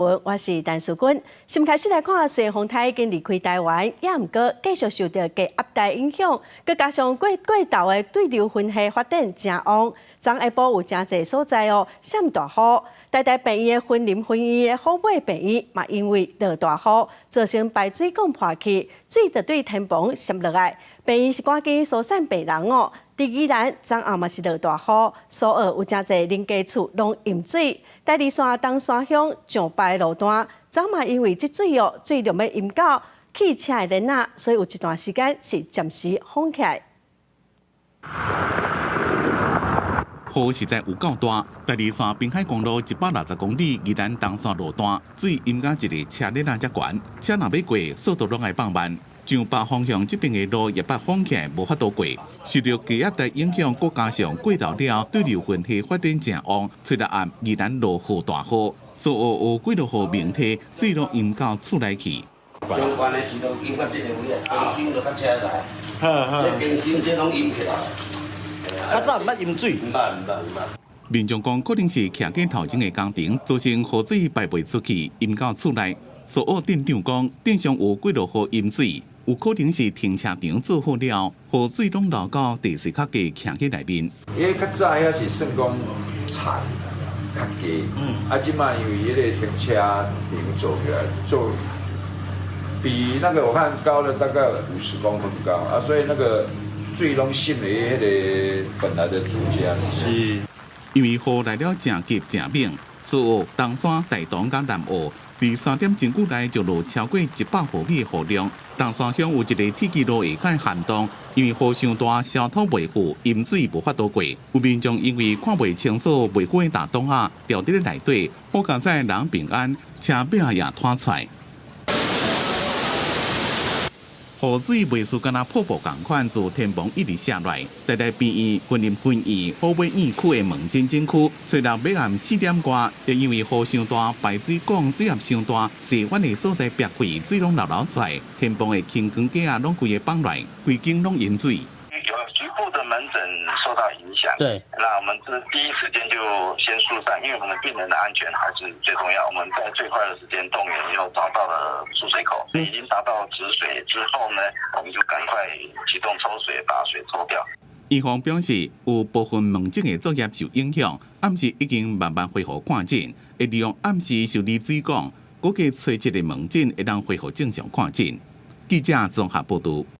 我是陳淑君。先開始來看，雖然風颱已經離開台灣，也毋過繼續受著低壓帶影響，閣加上過過晝的對流雲系發展誠旺，昨下晡有誠濟所在哦，閃大雨。台大病院的雲林分院的虎尾病院嘛，因為落大雨，造成排水管破去，水就對天棚滲落來。病院是趕緊疏散病人哦。佇宜蘭，昨暗嘛是落大雨，蘇澳有誠濟人家厝攏淹水。台二線東山鄉上排路段，昨嘛因為積水哦，水量欲淹到汽車的輪仔，所以有一段時間是暫時封起來。雨實在有夠大，台二線濱海公路160公里宜蘭東山路段，水淹甲一个車輪仔遮懸，車若欲過，速度攏愛放慢。上北方向這邊的路也捌封起來，無法度過。受著低壓帶影響，閣加上過晝了對流雲系發展誠旺，吹六暗宜蘭落雨大雨，蘇澳有幾落戶明溪，水攏淹到厝內去。上懸的時就淹到這个位啊，冰箱就較車來，這冰箱這攏淹起來。較早毋捌淹水，毋捌毋捌毋捌。民眾講，可能是徛在頭前的工程造成雨水排袂出去，淹到厝內。蘇澳鎮長講，鎮上有幾落戶淹水，有可能是停車場做好了，雨水攏流到地勢較低徛喺內面。因為較早遐是算講田較低，啊，這擺因為彼个停車場做起來，做比那個我看高了大概50公分高啊，所以那個水攏滲佇彼个本來的住家。是。因為雨來了誠急誠猛，蘇澳、東山、大同佮南澳，佇3點鐘久內就落超過100毫米的雨量。東山鄉有一个鐵支路下跤涵洞，因為雨傷大，消土袂赴，淹水無法度過。有民眾因為看袂清楚袂赴的大洞仔，牢佇咧內底，好佳哉人平安，車尾仔也拖出來。雨水袂輸敢若瀑布仝款，自天棚一直瀉落來。台大病院、雲林分院、虎尾院區的門診診區，昨日晚暗4點外，也因為雨傷大，排水管水壓傷大，濟彎的所在煏開，水攏流流出來，天棚的輕鋼架仔攏規个放來，規間攏淹水。有局部的門診受到影響。那我們是第一時間就先疏散，因為我們的病人的安全還是最重要。我們在最快的時間動員以後，找到了出水口，已經達到止水之後呢，我們就趕快啟動抽水，把水抽掉。醫方表示，有部分門診的作業受影響，暗時已經慢慢恢復看診，會利用暗時修理水管，估計初七的門診會當恢復正常看診。記者綜合報導。